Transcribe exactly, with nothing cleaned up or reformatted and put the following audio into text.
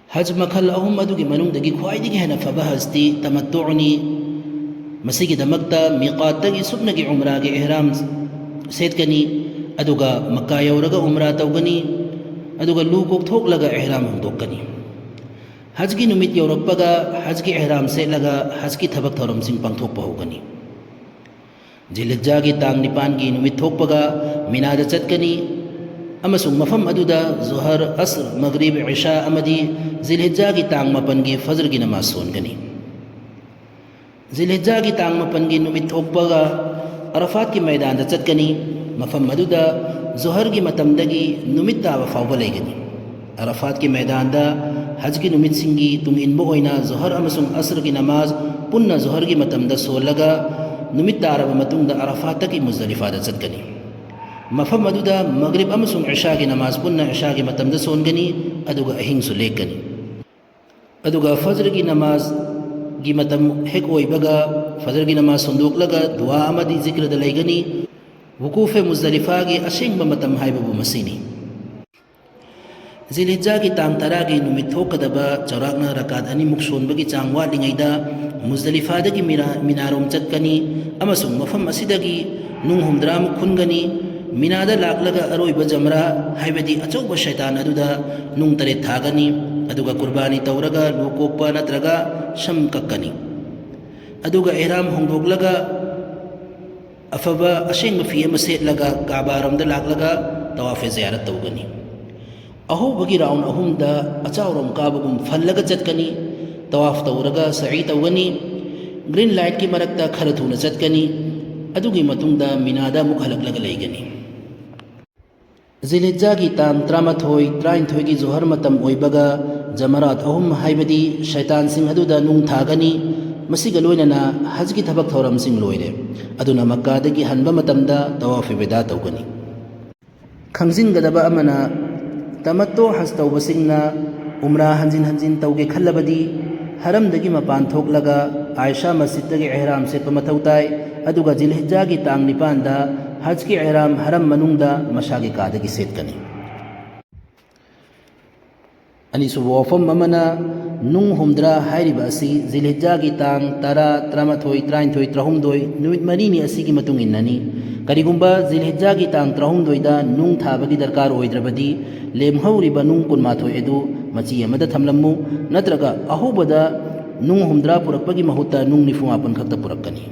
ꯍꯖ ꯃꯈꯜ ꯑꯍꯨꯝ ꯑꯗꯨꯒꯤ ꯃꯅꯨꯡꯗꯒꯤ ꯈ꯭ꯋꯥꯏꯗꯒꯤ ꯍꯦꯟꯅ ꯐꯕ ꯍꯖꯇꯤ ꯇꯃꯠꯇꯨꯅꯤ꯫ ꯃꯁꯤꯒꯤꯗꯃꯛꯇ ꯃꯤꯀꯥꯠꯇꯒꯤ ꯁꯨꯞꯅꯒꯤ ꯎꯝꯔꯥꯒꯤ ꯏꯍ꯭ꯔꯥꯝ ꯁꯦꯠꯀꯅꯤ, ꯑꯗꯨꯒ ꯃꯛꯀꯥ ꯌꯧꯔꯒ ꯎꯝꯔꯥ ꯇꯧꯒꯅꯤ, ꯑꯗꯨꯒ ꯂꯨ ꯀꯣꯛꯊꯣꯛꯂꯒ ꯏꯍ꯭ꯔꯥꯝ ꯍꯣꯡꯗꯣꯛꯀꯅꯤ꯫ ꯍꯖꯒꯤ ꯅꯨꯃꯤꯠ ꯌꯧꯔꯛꯄꯒ ꯍꯖꯒꯤ ꯏꯍ꯭ꯔꯥꯝ ꯁꯦꯠꯂꯒ ꯍꯖꯒꯤ ꯊꯕꯛ ꯊꯧꯔꯝꯁꯤꯡ ꯄꯥꯡꯊꯣꯛꯄ ꯍꯧꯒꯅꯤ꯫ ꯖꯤꯜꯍꯤꯖꯥꯒꯤ ꯇꯥꯡ ꯅꯤꯄꯥꯟꯒꯤ ꯅꯨꯃꯤꯠ ꯊꯣꯛꯄꯒ ꯃꯤꯅꯥꯗ ꯆꯠꯀꯅꯤ ꯑꯃꯁꯨꯡ ꯃꯐꯝ ꯑꯗꯨꯗ ꯖꯨꯍꯔ, ꯑꯁꯔ, ꯃꯒꯔꯤꯕ, ꯏꯁꯥ ꯑꯃꯗꯤ ꯖꯤꯜꯍꯤꯖꯥꯒꯤ ꯇꯥꯡ ꯃꯥꯄꯟꯒꯤ ꯐꯖꯔꯒꯤ ꯅꯃꯥꯖ ꯁꯣꯟꯒꯅꯤ꯫ ꯖꯤꯜꯍꯤꯖꯥꯒꯤ ꯇꯥꯡ ꯃꯥꯄꯟꯒꯤ ꯅꯨꯃꯤꯠ ꯊꯣꯛꯄꯒ ꯑꯔꯐꯥꯠꯀꯤ ꯃꯩꯗꯥꯟꯗ ꯆꯠꯀꯅꯤ꯫ ꯃꯐꯝ ꯑꯗꯨꯗ ꯖꯨꯍꯔꯒꯤ ꯃꯇꯝꯗꯒꯤ ꯅꯨꯃꯤꯠ ꯇꯥꯕ ꯐꯥꯎꯕ ꯂꯩꯒꯅꯤ꯫ ꯑꯔꯐꯥꯠꯀꯤ ꯃꯩꯗꯥꯟꯗ ꯍꯖꯒꯤ ꯅꯨꯃꯤꯠꯁꯤꯡꯒꯤ ꯇꯨꯡ ꯏꯟꯕ ꯑꯣꯏꯅ ꯖꯨꯍꯔ ꯑꯃꯁꯨꯡ ꯑꯁꯔꯒꯤ ꯅꯃꯥꯖ ꯄꯨꯟꯅ ꯖꯨꯍꯔꯒꯤ ꯃꯇꯝꯗ ꯁꯣꯜꯂꯒ ꯅꯨꯃꯤꯠ ꯇꯥꯔꯕ ꯃꯇꯨꯡꯗ ꯑꯔꯐꯥꯠꯇꯒꯤ ꯃꯨꯖꯗꯂꯤꯐꯥꯗ ꯆꯠꯀꯅꯤ꯫ ꯃꯐꯝ ꯑꯗꯨꯗ ꯃꯒꯔꯤꯕ ꯑꯃꯁꯨꯡ ꯏꯁꯥꯒꯤ ꯅꯃꯥꯖ ꯄꯨꯟꯅ ꯏꯁꯥꯒꯤ ꯃꯇꯝꯗ ꯁꯣꯟꯒꯅꯤ, ꯑꯗꯨꯒ ꯑꯍꯤꯡꯁꯨ ꯂꯦꯛꯀꯅꯤ꯫ ꯑꯗꯨꯒ ꯐꯖꯔꯒꯤ ꯅꯃꯥꯖꯒꯤ ꯃꯇꯝ ꯍꯦꯛ ꯑꯣꯏꯕꯒ ꯐꯖꯔꯒꯤ ꯅꯃꯥꯖ ꯁꯣꯟꯗꯣꯛꯂꯒ ꯗꯨꯋꯥ ꯑꯃꯗꯤ ꯖꯤꯀ꯭ꯔꯗ ꯂꯩꯒꯅꯤ꯫ ꯋꯨꯀꯨꯐꯦ ꯃꯨꯖꯗꯂꯤꯐꯥꯒꯤ ꯑꯁꯦꯡꯕ ꯃꯇꯝ ꯍꯥꯏꯕꯕꯨ ꯃꯁꯤꯅꯤ꯫ ꯖꯤꯜꯍꯤꯖꯥꯒꯤ ꯇꯥꯡ ꯇꯔꯥꯒꯤ ꯅꯨꯃꯤꯠ ꯊꯣꯛꯀꯗꯕ ꯆꯥꯎꯔꯥꯛꯅ ꯔꯀꯥꯠ ꯑꯅꯤꯃꯨꯛ ꯁꯣꯟꯕꯒꯤ ꯆꯥꯡ ꯋꯥꯠꯂꯤꯉꯩꯗ ꯃꯨꯖꯗꯂꯤꯐꯥꯗꯒꯤ ꯃꯤꯔꯥ-, ꯃꯤꯅꯥꯔꯣꯝ ꯆꯠꯀꯅꯤ ꯑꯃꯁꯨꯡ ꯃꯐꯝ ꯑꯁꯤꯗꯒꯤ ꯅꯨꯡ ꯍꯨꯝꯗ꯭ꯔꯥꯃꯨꯛ ꯈꯨꯟꯒꯅꯤ꯫ ꯃꯤꯅꯥꯗ ꯂꯥꯛꯂꯒ ꯑꯔꯣꯏꯕ ꯖꯃꯔꯥ, ꯍꯥꯏꯕꯗꯤ ꯑꯆꯧꯕ ꯁꯩꯇꯥꯟ ꯑꯗꯨꯗ ꯅꯨꯡ ꯇꯔꯦꯠ ꯊꯥꯒꯅꯤ, ꯑꯗꯨꯒ ꯀꯨꯔꯕꯥꯅꯤ ꯇꯧꯔꯒ ꯂꯨ ꯀꯣꯛꯄ ꯅꯠꯇ꯭ꯔꯒ ꯁꯝ ꯀꯛꯀꯅꯤ꯫ ꯑꯗꯨꯒ ꯏꯍ꯭ꯔꯥꯝ ꯍꯣꯡꯗꯣꯛꯂꯒ ꯑꯐꯕ ꯑꯁꯦꯡꯕ ꯐꯤ ꯑꯃ ꯁꯦꯠꯂꯒ ꯀꯥꯕꯥꯔꯣꯝꯗ ꯂꯥꯛꯂꯒ ꯇꯋꯥꯐꯦ ꯖꯤꯌꯥꯔꯠ ꯇꯧꯒꯅꯤ꯫ ꯑꯍꯧꯕꯒꯤ ꯔꯥꯎꯟ ꯑꯍꯨꯝꯗ ꯑꯆꯥꯎꯔꯣꯝ ꯀꯥꯕꯒꯨꯝ ꯐꯜꯂꯒ ꯆꯠꯀꯅꯤ꯫ ꯇꯋꯥꯐ ꯇꯧꯔꯒ ꯁꯥꯏ ꯇꯧꯒꯅꯤ꯫ ꯒ꯭ꯔꯤꯟ ꯂꯥꯏꯠꯀꯤ ꯃꯔꯛꯇ ꯈꯔ ꯊꯨꯅ ꯆꯠꯀꯅꯤ꯫ ꯑꯗꯨꯒꯤ ꯃꯇꯨꯡꯗ ꯃꯤꯅꯥꯗ ꯑꯃꯨꯛ ꯍꯜꯂꯛꯂꯒ ꯂꯩꯒꯅꯤ꯫ ꯖꯤꯜꯍꯤꯖꯥꯒꯤ ꯇꯥꯡ ꯇꯔꯥꯃꯥꯊꯣꯏ, ꯇꯔꯥꯅꯤꯊꯣꯏꯒꯤ ꯖꯣꯍꯔ ꯃꯇꯝ ꯑꯣꯏꯕꯒ ꯖꯃꯔꯥꯠ ꯑꯍꯨꯝ, ꯍꯥꯏꯕꯗꯤ ꯁꯩꯇꯥꯟꯁꯤꯡ ꯑꯗꯨꯗ ꯅꯨꯡ ꯊꯥꯒꯅꯤ꯫ ꯃꯁꯤꯒ ꯂꯣꯏꯅꯅ ꯍꯖꯒꯤ ꯊꯕꯛ ꯊꯧꯔꯝꯁꯤꯡ ꯂꯣꯏꯔꯦ꯫ ꯑꯗꯨꯅ ꯃꯛꯀꯥꯗꯒꯤ ꯍꯟꯕ ꯃꯇꯝꯗ ꯇꯋꯥꯐ ꯋꯤꯗꯥ ꯇꯧꯒꯅꯤ꯫ ꯈꯪꯖꯤꯟꯒꯗꯕ ꯑꯃꯅ, ꯇꯃꯠꯇꯣ ꯍꯖ ꯇꯧꯕꯁꯤꯡꯅ ꯎꯝꯔꯥ ꯍꯟꯖꯤꯟ ꯍꯟꯖꯤꯟ ꯇꯧꯒꯦ ꯈꯜꯂꯕꯗꯤ, ꯍꯔꯝꯗꯒꯤ ꯃꯄꯥꯟ ꯊꯣꯛꯂꯒ ꯑꯥꯏꯁꯥ ꯃꯁꯖꯤꯗꯇꯒꯤ ꯑꯦꯍꯔꯥꯝ ꯁꯦꯠꯄ ꯃꯊꯧ ꯇꯥꯏ, ꯑꯗꯨꯒ ꯖꯤꯜꯍꯤꯖꯥꯒꯤ ꯇꯥꯡ ꯅꯤꯄꯥꯟꯗ ꯍꯖꯀꯤ ꯑꯦꯍꯔꯥꯝ ꯍꯔꯝ ꯃꯅꯨꯡꯗ ꯃꯁꯥꯒꯤ ꯀꯥꯗꯒꯤ ꯁꯦꯠꯀꯅꯤ꯫ ꯑꯅꯤꯁꯨꯕ ꯋꯥꯐꯝ ꯑꯃꯅ, ꯅꯨꯡ ꯍꯨꯝꯗ꯭ꯔꯥ ꯍꯥꯏꯔꯤꯕ ꯑꯁꯤ ꯖꯤꯜꯍꯤꯖꯥꯒꯤ ꯇꯥꯡ ꯇꯔꯥ, ꯇꯔꯥꯃꯥꯊꯣꯏ, ꯇꯔꯥꯅꯤꯊꯣꯏ, ꯇꯔꯥꯍꯨꯝꯗꯣꯏ, ꯅꯨꯃꯤꯠ ꯃꯔꯤꯅꯤ ꯑꯁꯤꯒꯤ ꯃꯇꯨꯡ ꯏꯟꯅꯅꯤ꯫ ꯀꯔꯤꯒꯨꯝꯕ ꯖꯤꯜꯍꯤꯖꯥꯒꯤ ꯇꯥꯡ ꯇꯔꯥꯍꯨꯝꯗꯣꯏꯗ ꯅꯨꯡ ꯊꯥꯕꯒꯤ ꯗꯔꯀꯥꯔ ꯑꯣꯏꯗ꯭ꯔꯕꯗꯤ, ꯂꯦꯝꯍꯧꯔꯤꯕ ꯅꯨꯡ ꯀꯨꯟꯃꯥꯊꯣꯏ ꯑꯗꯨ ꯃꯆꯤ ꯑꯃꯗ ꯊꯝꯂꯝꯃꯨ, ꯅꯠꯇ꯭ꯔꯒ ꯑꯍꯧꯕꯗ ꯅꯨꯡ ꯍꯨꯝꯗ꯭ꯔꯥ ꯄꯨꯔꯛꯄꯒꯤ ꯃꯍꯨꯠꯇ ꯅꯨꯡ ꯅꯤꯐꯨ ꯃꯥꯄꯟ ꯈꯛꯇ ꯄꯨꯔꯛꯀꯅꯤ꯫